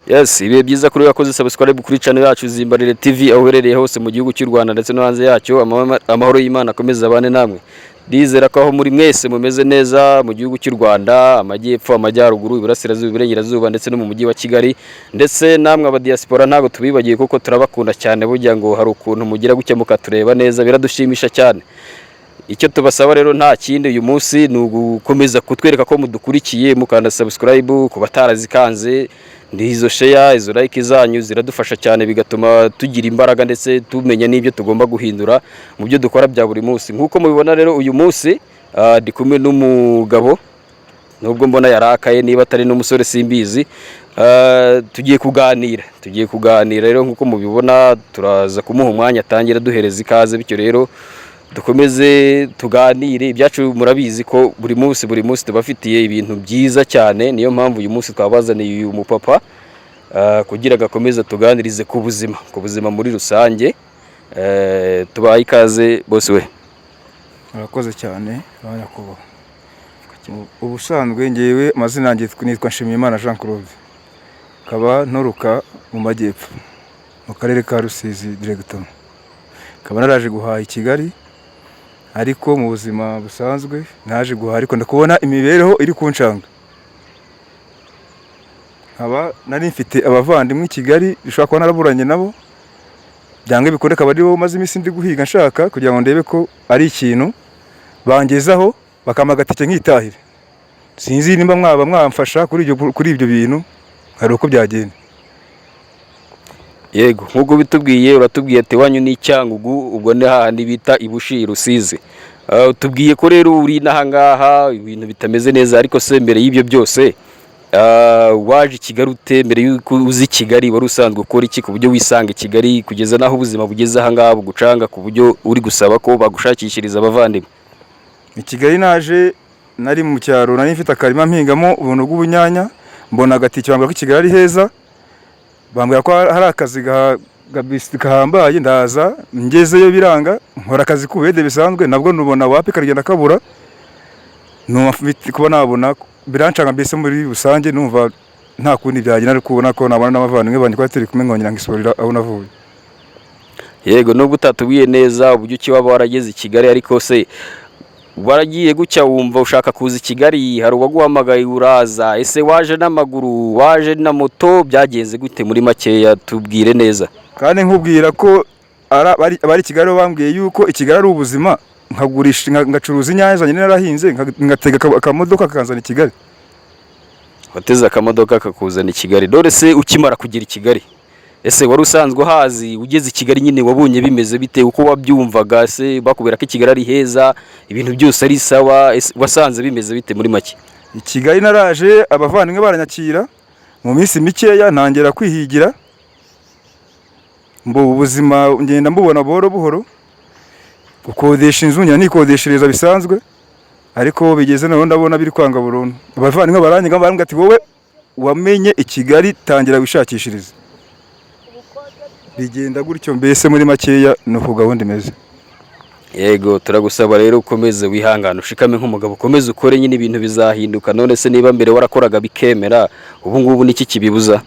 Yes, ibihe byiza kuri wakoze subscribe kuri channel yacu Zimbarire TV, aho uherereye hose mu gihugu cy'u Rwanda ndetse no hanze yacyo. Amahoro y'Imana akomeze abane namwe. Ndizera ko aho muri mwese mumeze neza mu gihugu cy'u Rwanda, amajyepfo, amajyaruguru, iburasirazuba, iburengerazuba ndetse no mu mujyi wa Kigali. Ndetse namwe aba diaspora ntabwo tubibagiye kuko turabakunda cyane. Burya ngo hari ukuntu mugira gutya mukatureba neza, biradushimisha cyane. Icyo tubasaba rero nta kindi uyu munsi ni ugukomeza kutwereka ko mudukurikiye, mukanda subscribe ku batarazikanze, izo share, izo like zanyu ziradufasha cyane, bigatuma tugira imbaraga ndetse tumenya n'ibyo tugomba guhindura mu byo dukora bya buri munsi. Nk'uko mubibona rero, uyu munsi ndi kumwe n'umugabo, nubwo mbona yarakaye, niba atari n'umusore simbizi. Tugiye kuganira rero. Nk'uko mubibona, turaza kumuha umwanya atangira duhereza ikaze, bityo rero dukomeze tuganire ibyacu. Murabizi ko buri munsi, buri munsi tubafitiye ibintu byiza cyane. Niyo mpamvu uyu munsi twabazaniye uyu mupapa kugira ngo akomeze tuganirize ku buzima muri rusange. Tubaye ikaze bose we. Murakoze cyane ba nyakubahwa. Ubusanzwe ngewe amazina yanjye nitwa Nshimiyimana Jean Claude, nkaba nturuka mu majyepfo mu karere ka Rusizi directement, nkaba naraje guhaha i Kigali. Ariko mu buzima busanzwe naje guhaha, ariko ndakubona imibereho iri kunshanga. Nkaba nari mfite abavandimwe i Kigali bishobora kuba naraburanye nabo, byanga bikunde akaba aribo maze iminsi ndi guhiga nshaka kugira ngo ndebe ko ari ikintu bangezaho, bakampa agatike nkitahira. Sinzi nimba mwaba mwamfasha kuri ibyo bintu, hari uko byagenda. Yego, nk'uko bitubwiye, uratubwiye ati wanyu ni Cyangugu, ubwo ni hahandi bita Ibushi i Rusizi. Tubwiye ko rero uri n'ahangaha ibintu bitameze neza. Ariko se mbere y'ibyo byose, waje i Kigali ute? Mbere y'uko uza i Kigali wari usanzwe ukora iki ku buryo wisanga i Kigali, kugeza n'aho ubuzima bugeze ahangaha bugucanga ku buryo uri gusaba ko bagushakishiriza abavandimwe? I Kigali naje nari mu cyaro, nari mfite akarima mpingamo ubuntu bw'ubunyanya, mbona agatike, bambwira ko i Kigali ari heza, bambwira ko hari akazi gahambaye, ndaza. Ngezeyo biranga, nkora akazi k'ubuyede bisanzwe, nabwo nubona wapi, karagenda kabura. Numva kuba nabona birancanga mbese muri rusange, numva nta kundi byagenda, ariko ubona ko nabona n'abavandimwe banjye twari turi kumwe, nkongera nkisorera aho navuye. Yego, nubwo utatubwiye neza uburyo ki waba warageze i Kigali, ariko se waragiye gutya wumva ushaka kuza i Kigali? Hari uwaguhamagaye uraza? Ese waje n'amaguru, waje na moto, byagenze gute? Muri makeya tubwire neza. Kandi nkubwira ko abari i Kigali bo bambwiye yuko i Kigali ari ubuzima, nkagurisha, ngacuruza inyanya zanjye narahinze, ngatega akamodoka kakanzana i Kigali. Wateze akamodoka kakuzana i Kigali. Dore se ukimara kugera i Kigali, ese wari usanzwe uhazi? Ugeze i Kigali nyine wabonye bimeze bite? Uko wabyumvaga se, bakubwira ko i Kigali ari heza, ibintu byose ari sawa, ese wasanze bimeze bite muri make? I Kigali naraje, abavandimwe baranyakira, mu minsi mikeya ntangira kwihigira. Mbu ubuzima ngenda mbubona buhoro buhoro, gukodesha inzu njya nikodeshereza bisanzwe, ariko bigeze noneho ndabona biri kwanga burundu. Abavandimwe baranyiga, barambwira ati: "Wowe wamenye i Kigali, tangira wishakishirize." Bigenda gutyo mbese, muri makeya ni uko gahunda imeze. Yego, turagusaba rero ukomeze wihangane, ushikame nk'umugabo, ukomeze ukore nyine, ibintu bizahinduka. None se niba mbere warakoraga bikemera, ubu ngubu niki kibibuza?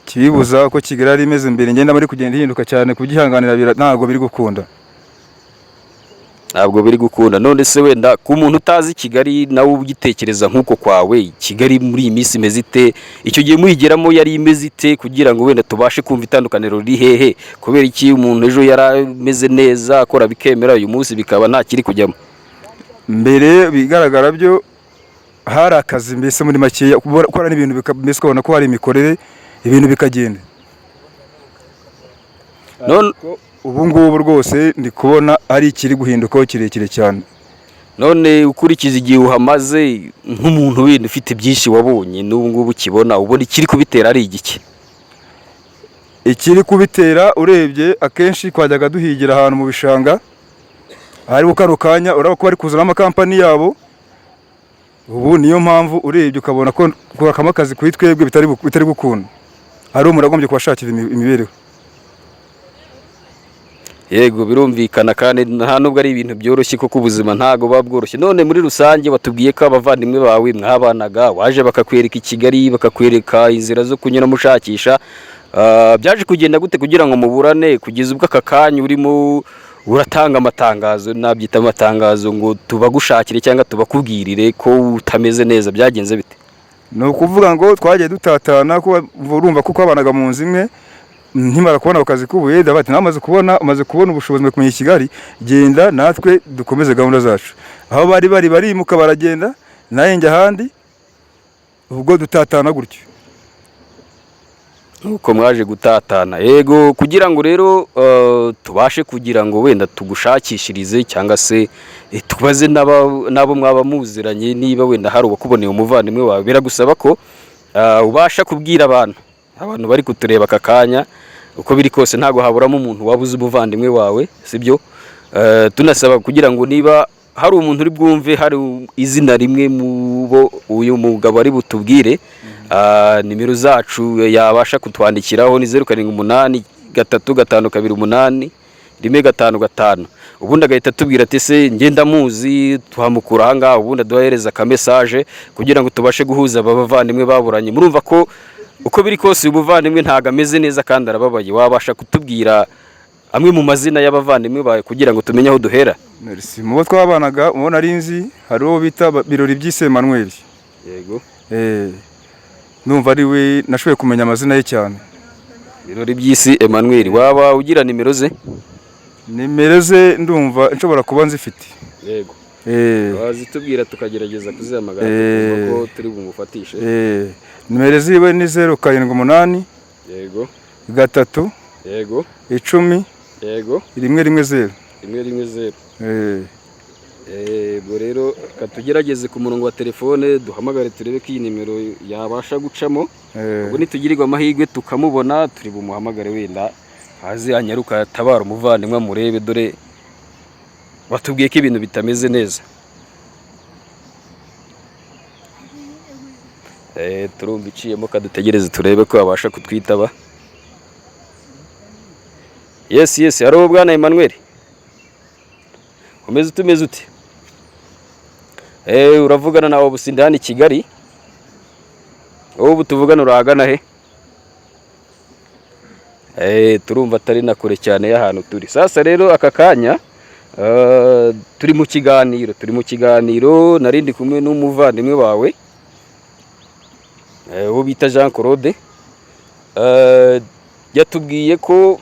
Kibibuza uko Kigali yari imeze mbere, ngenda muri kugenda ihinduka cyane, kubyihanganira ntabwo biri gukunda. Ntabwo biri gukunda. None se wenda ku muntu utazi Kigali nawe ugitekereza nk'uko kwawe, Kigali muri iyi minsi imeze ite? Icyo gihe muyigeramo yari imeze ite, kugira ngo wenda tubashe kumva itandukaniro riri hehe? Kubera iki umuntu ejo yari ameze neza akora bikemera, uyu munsi bikaba nta kiri kujyamo? Mbere bigaragara byo hari akazi mbese muri makeya, gukora n'ibintu mbese ukabona ko hari imikorere, ibintu bikagenda. None Ariko ubu ngubu rwose ndi kubona ari ikiri guhindukaho kirekire cyane. None ukurikije igihe uhamaze, nk'umuntu wenda ufite byinshi wabonye n'ubu ngubu ukibona, ubona ikiri kubitera ari igiki? Ikiri kubitera, urebye akenshi twajyaga duhigira ahantu mu bishanga, ariko kano kanya urabona ko bari kuzana amakampani yabo ubu. Niyo mpamvu urebye ukabona ko kubakamo akazi kuri twebwe bitari gukunda, ari umuntu agombye kubashakira imibereho. Yego, birumvikana, kandi nta nubwo ari ibintu byoroshye, kuko ubuzima ntabwo buba bworoshye. None muri rusange watubwiye ko abavandimwe bawe mwabanaga waje bakakwereka i Kigali, bakakwereka inzira zo kunyuramo ushakisha. Byaje kugenda gute kugira ngo muburane, kugeza ubwo aka kanya urimo uratanga amatangazo, nabyita amatangazo, ngo tubagushakire cyangwa tubakubwirire ko utameze neza? Byagenze bite? Ni ukuvuga ngo twagiye dutatana, kuba urumva ko twabanaga mu nzu imwe. Nkimara kubona ako kazi k'ubuyede, bati nawe umaze kubona ubushobozi bwo kumenya i Kigali, genda natwe dukomeze gahunda zacu. Aho bari bari barimuka baragenda, nawe njya ahandi, ubwo dutatana gutyo. Nuko mwaje gutatana. Yego, kugira ngo rero tubashe kugira ngo wenda tugushakishirize, cyangwa se tubaze n'abo mwaba muziranye, niba wenda hari uwakuboneye umuvandimwe wawe, biragusaba ko ubasha kubwira abantu bari kutureba aka kanya. Uko biri kose ntabwo haburamo umuntu waba uzi umuvandimwe wawe, sibyo? Tunasaba kugira ngo niba hari umuntu uri bwumve hari izina rimwe mu bo uyu mugabo ari butubwire, nimero zacu yabasha kutwandikiraho ni 0783528155, ubundi agahita atubwira ati: "Se ngenda muzi, twamukura ahangaha", ubundi aduhereza akamesaje kugira ngo tubashe guhuza aba bavandimwe baburanye. Murumva ko uko biri kose uyu muvandimwe ntabwo ameze neza kandi arababaye. Wabasha kutubwira amwe mu mazina y'abavandimwe bawe kugira ngo tumenye aho duhera? Merci. Mu bo twabanaga, mu bo nari nzi, hari uwo bita Birori by'Ise Emmanuel. Yego. Ndumva ari we nashoboye kumenya amazina ye cyane. Birori by'Isi Emmanuel, waba ugira nimero ze? Nimero ze ndumva nshobora kuba nzifite. Yego. Wazitubwira tukagerageza kuzihamagara, tukumva ko turi bumufatishe. Nimero ziwe ni 078 3 10 110. 110. Ubwo rero reka tugerageze ku murongo wa telefone duhamagare, turebe ko iyi nimero yabasha gucamo. Ubwo nitugirirwa amahirwe tukamubona, turi bumuhamagare, wenda haze anyaruka atabara umuvandimwe amurebe. Dore batubwiye ko ibintu bitameze neza. Turumva iciyemo, kadutegereze turebe ko yabasha kutwitaba. Yes, hariho bwana Emmanuel, umeze ute? Umeze ute? Uravugana nawe Businde hano i Kigali. Wowe ubu tuvugana urahagana he? Turumva atari na kure cyane y'ahantu turi. Sasa rero aka kanya turi mu kiganiro, nari ndi kumwe n'umuvandimwe wawe, uwo bita Jean Claude. Yatubwiye ko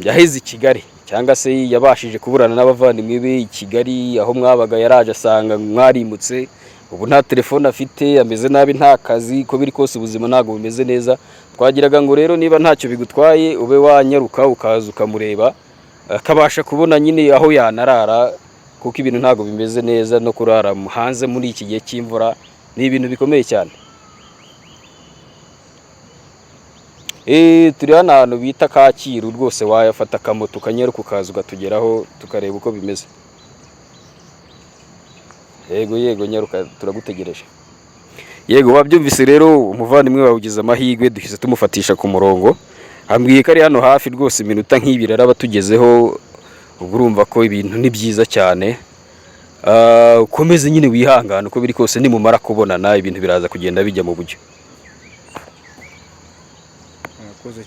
yaheze i Kigali, cyangwa se yabashije kuburana n'abavandimwe be i Kigali aho mwabaga. Yaraje asanga mwarimutse, ubu nta telefone afite, ameze nabi, nta kazi. Uko biri kose ubuzima ntabwo bumeze neza. Twagiraga ngo rero niba ntacyo bigutwaye ube wanyaruka ukaza ukamureba, akabasha kubona nyine aho yanarara, kuko ibintu ntabwo bimeze neza, no kurara hanze muri iki gihe cy'imvura ni ibintu bikomeye cyane. Turi hano ahantu bita Kacyiru rwose, wayafata akamoto ukanyaruka ukaza ukatugeraho tukareba uko bimeze. Yego, nyaruka, turagutegereje. Yego, wabyumvise rero, umuvandimwe wawe ugize amahirwe duhise tumufatisha ku murongo, ambwiye ko ari hano hafi rwose, iminota nk'ibiri araba tugezeho. Ubwo urumva ko ibintu ni byiza cyane. Ukomeze nyine wihangane, uko biri kose nimumara kubonana ibintu biraza kugenda bijya mu buryo. Murakoze.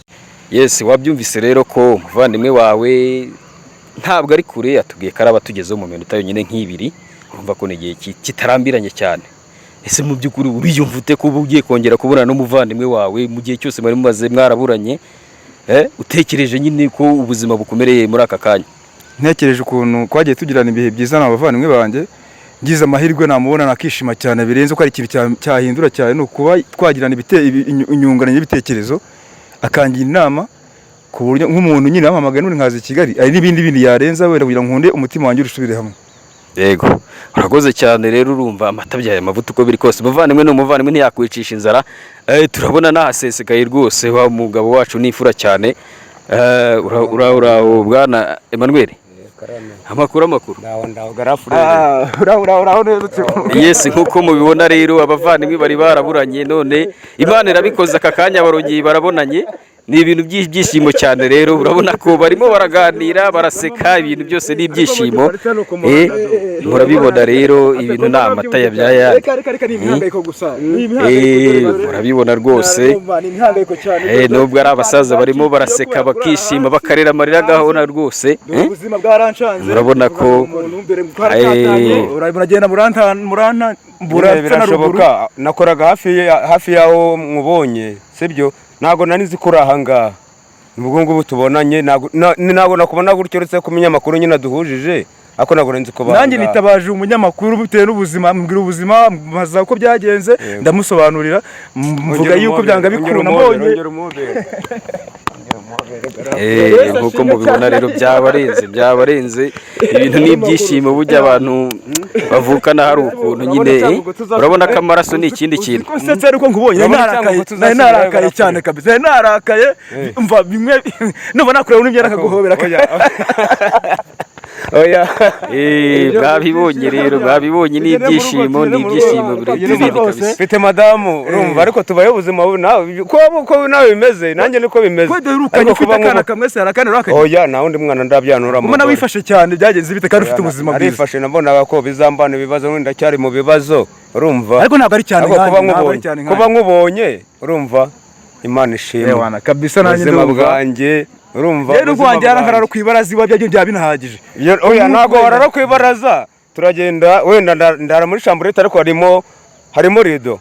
Yes, wabyumvise rero ko umuvandimwe wawe ntabwo ari kure, yatubwiye ko araba tugezeho mu minota yonyine nk'ibiri. Urumva ko ni igihe kitarambiranye cyane. Ese mu by'ukuri uriyumva ute kuba ugiye kongera kubonana n'umuvandimwe wawe mu gihe cyose mwari mumaze mwaraburanye? Utekereje nyine ko ubuzima bukomereye muri aka kanya? Ntekereje ukuntu twagiye tugirana ibihe byiza n'abavandimwe banjye, ngize amahirwe namubona nakishima cyane birenze. Ko ari ikintu cyahindura cyane ni ukuba twagirana inyunguranyo y'ibitekerezo, akangira inama ku buryo nk'umuntu nyine yampamagaye none nkaza i Kigali, hari n'ibindi bindi yarenza wenda kugira ngo nkunde umutima wanjye urusubire hamwe. Yego, urakoze cyane rero. Urumva amata abyaye amavuta, uko biri kose umuvandimwe ni umuvandimwe, ntiyakwicisha inzara. Turabona nahasesekaye rwose, wa mugabo wacu ni imfura cyane. Ura bwana Emmanuel, amakuru amakuru? Ndaho ndaho garafure. Uraho neza. Yes, nkuko mubibona rero, abavandimwe bari baraburanye, none Imana irabikoze, aka kanya barongeye barabonanye. Ni ibintu by'ibyishimo cyane rero, urabona ko barimo baraganira, baraseka, ibintu byose ni ibyishimo. Murabibona rero, ibintu ni amata yabyaye ayandi. Reka, reka, reka, ni imihangayiko gusa, ni Murabibona rwose. Ni imihangayiko cyane. Nubwo ari abasaza, barimo baraseka, bakishima, bakarira amarira agahona rwose. Ubuzima bwarancanze. Murabona ko umuntu mbere twaratatanye, muragenda muranta mbura Nyine birashoboka, nakoraga hafi y'aho mubonye, sibyo? Ntabwo nari nzi ko uri aha ngaha. Ubwo ngubu tubonanye, ntabwo nakubona gutyo, uretse ko umunyamakuru nyine aduhujije, ariko ntabwo nari nzi ko Nanjye aha ngaha. nitabaje umunyamakuru bitewe n'ubuzima, mbwira ubuzima, mbaza uko byagenze, ndamusobanurira, mvuga Ongera yuko umuhobere, byanga ongera bikunda umuhobere, mbonye. Ongera umuhobere. Nk'uko mubibona rero, byabarenze, byabarenze, ibintu ni ibyishimo. Burya abantu bavukana hari ukuntu nyine, urabona ko amaraso ni ikindi kintu. Ko nsetse ariko nkubonye nari Urabona narakaye, cyangwa nari tuzasubirayo narakaye barapfuye. cyane kabisa, nari narakaye. Mva bimwe numva nakureba n'imyenda akaguhobera. Oya. Oya. Mwabibonye rero, mwabibonye, ni ibyishimo, ni ibyishimo birenze ibindi kabisa. Mfite madamu, urumva, ariko tubayeho ubuzima bubi. Nawe ko nawe bimeze, nanjye niko bimeze. Ko duherukanye Ariko ufite kuba akana kamwe se, hari akana urakagira? Oya, nta wundi mwana ndabyanura. Ubona wifashe cyane, byagenze bite kandi ufite ubuzima bwiza? Arifashe, nabonaga ko bizambana ibibazo, n'ubundi ndacyari mu bibazo, urumva. Ariko ntabwo ari cyane Ariko nkanjye, kuba ntabwo ari nkubonye, cyane kuba nkanjye. nkubonye, urumva, Imana ishimwe. Ewana kabisa, nanjye Ubuzima ndumva. bwanjye, urumva, Rero ubuzima ubwanjye yarankarara bwanjye. ku ibaraza iwa byagiye byaba binahagije. Oya, ntabwo warara ku ibaraza, turagenda wenda ndara muri chambrette, ariko harimo rido,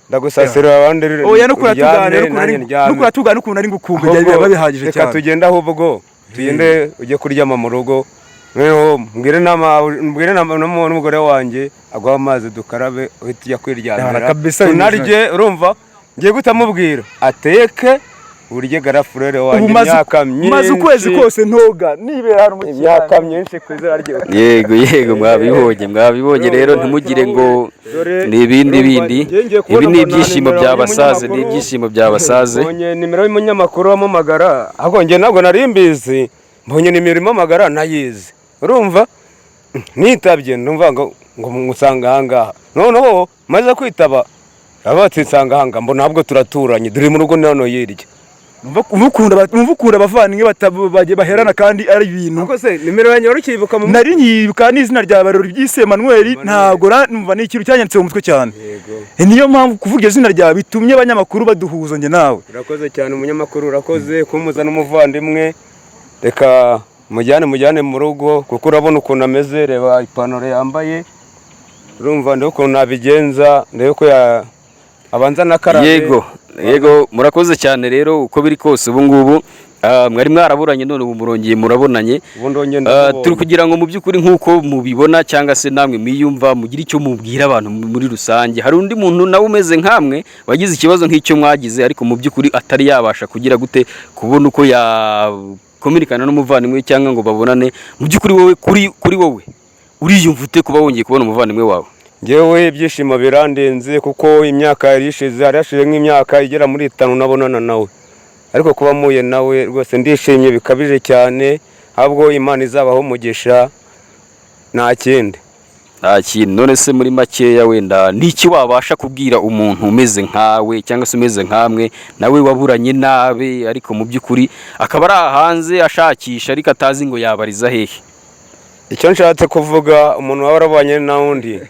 ndagusasira abandi. Oya, no kuratuganira, uryame, nanjye ndyame. no kuratuganira ukuntu ari ngukumbuye, Ahubwo byaba bihagije reka cyane. tugende, ahubwo tugende ujye kuryama mu rugo, noneho mbwire n'umugore wanjye aguhe amazi dukarabe, uhite ujya kwiryamira. Yara, kabisa. Tunarye, urumva, ngiye guhita ateke urye, grand frère wanjye. Ubu maze Imyaka myinshi, maze ukwezi kose ntoga nibera hano mu imyaka myinshi ku izina rye. Yego, mwabibonye, mwabibonye rero, ntimugire ngo ni ibindi bindi. Ibi ni ibyishimo by'abasaze, ni ibyishimo by'abasaze. Mbonye nimero y'umunyamakuru wamamagara, ahubwo njye ntabwo nari mbizi. Mbonye nimero impamagara nayizi, urumva, nitabye ndumva ngo musanga aha ngaha. Noneho maze kwitaba bati nsanga aha ngaha, mbona ahubwo turaturanye, dore mu rugo ni hano hirya. Numva ukunda abavandimwe baherana kandi ari ibintu. Ariko se nimero yanjye wari ukiyibuka mu Nari nyibuka n'izina rya Barori ryise Emmanuel, ntabwo numva ni ikintu cyanyanditse mu mutwe cyane. Yego. Niyo mpamvu kuvuga iryo zina ryawe bitumye abanyamakuru baduhuza njye nawe. Urakoze cyane umunyamakuru, urakoze kumuza n'umuvandimwe. Reka mujyane mu rugo, kuko urabona ukuntu ameze, reba ipantaro yambaye, urumva, ndebe ukuntu nabigenza, ndebe ko abanza nakarabe. Yego, murakoze cyane rero. Uko biri kose ubu ngubu, mwari mwaraburanye, none ubu murongeye murabonanye. Ubundi wongeye Turi kugira ngo mu by'ukuri, nk'uko mubibona cyangwa se namwe mwiyumva, mugire icyo mubwira abantu muri rusange. Hari undi muntu nawe umeze nkamwe wagize ikibazo nk'icyo mwagize, ariko mu by'ukuri atari yabasha kugira gute, kubona uko yakominikana n'umuvandimwe we cyangwa ngo babonane. Mu by'ukuri wowe, kuri wowe uriyumva ute kuba wongeye kubona umuvandimwe wawe? Ngewe ibyishimo birandenze, kuko imyaka yari ishize, hari hashize nk'imyaka igera muri 5 nabonana nawe, ariko kuba mpuye nawe rwose ndishimye bikabije cyane. Ahubwo Imana izabaho umugisha, nta kindi. Nta kintu. None se muri makeya wenda niki wabasha kubwira umuntu umeze nkawe cyangwa se umeze nkamwe, nawe waburanye nabe, ariko mu by'ukuri akaba ari hanze ashakisha, ariko atazi ngo yabariza hehe? Icyo nshatse kuvuga, umuntu waba warabanye n'undi,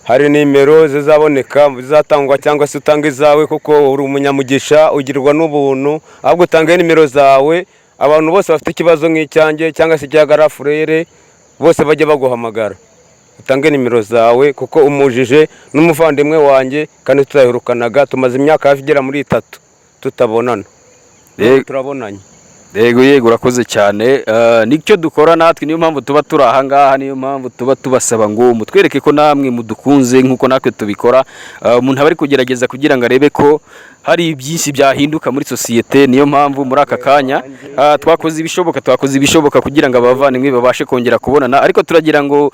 hari nimero zizaboneka, zizatangwa, cyangwa se utanga izawe, kuko uri umunyamugisha, ugirwa n'ubuntu. Ahubwo utange nimero zawe, abantu bose bafite ikibazo nk'icyanjye cyangwa se icya grand frère, bose bajye baguhamagara. Utange nimero zawe, kuko umujije n'umuvandimwe wanjye kandi tutaherukanaga, tumaze imyaka hafi igera muri 3 tutabonana. Turabonanye. Yego, urakoze cyane. Nicyo dukora natwe, niyo mpamvu tuba turi aha ngaha, niyo mpamvu tuba tubasaba ngo mutwereke ko namwe mudukunze nk'uko natwe tubikora. Umuntu aba ari kugerageza kugira ngo arebe ko hari byinshi byahinduka muri sosiyete. Niyo mpamvu muri aka kanya twakoze ibishoboka kugira ngo abavandimwe babashe kongera kubonana. Ariko turagira ngo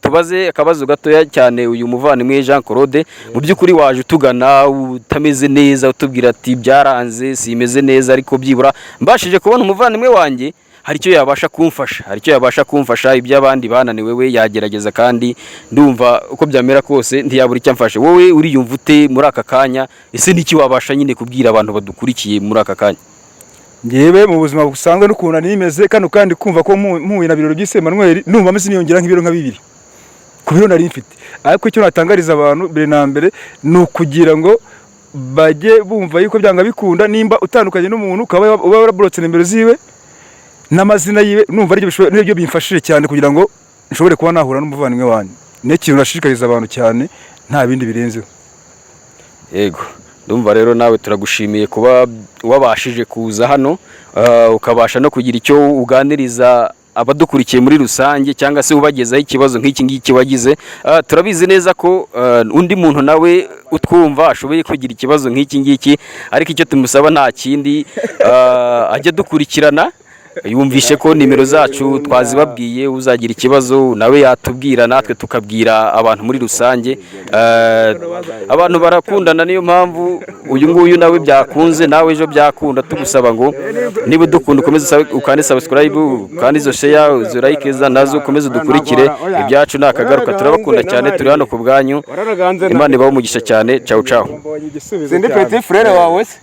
tubaze akabazo gatoya cyane uyu muvandimwe Jean Claude. Mu by'ukuri waje utugana utameze neza, utubwira ati byaranze, simeze neza, ariko byibura mbashije kubona umuvandimwe wanjye. hari icyo yabasha kumfasha, hari icyo yabasha kumfasha. Ibyo abandi bananiwe we yagerageza, kandi ndumva uko byamera kose ntiyabura icyo amfasha. Wowe uriyumva ute muri aka kanya? Ese n'iki wabasha nyine kubwira abantu badukurikiye muri aka kanya? Ngewe mu buzima busanzwe n'ukuntu nari nimeze kano, kandi kumva ko mpuye na Biraro by'Isi Emmanuel, numva meze niyongera nk'ibiro nka 2 ku biro nari mfite. Ariko icyo natangariza abantu mbere na mbere ni ukugira ngo bajye bumva yuko byanga bikunda, nimba utandukanye n'umuntu ukaba uba waraborotse nimero ziwe n'amazina yiwe, numva aribyo nibyo bimfashije cyane kugira ngo nshobore kuba nahura n'umuvandimwe wanjye. Ni ikintu nashishikariza abantu cyane, nta bindi birenzeho. Yego, ndumva rero nawe turagushimiye kuba wabashije kuza hano, ukabasha no kugira icyo uganiriza abadukurikiye muri rusange, cyangwa se ubagezaho ikibazo nk'iki ngiki wagize. Turabizi neza ko undi muntu nawe utwumva ashoboye kugira ikibazo nk'iki ngiki, ariko icyo tumusaba nta kindi, ajya dukurikirana. Yumvishe ko nimero zacu twazibabwiye, uzagira ikibazo nawe yatubwira, natwe tukabwira abantu muri rusange. Abantu barakundana, niyo mpamvu uyu nguyu nawe byakunze, nawe ejo byakunda. Tugusaba ngo niba udukunda ukomeze ukande subscribe, ukande izo share, izo like nazo, ukomeze udukurikire. Ibyacu ni akagaruka. Turabakunda cyane, turi hano ku bwanyu. Imana ibahe umugisha cyane. Ciao ciao. Sindi petit frère wawe se?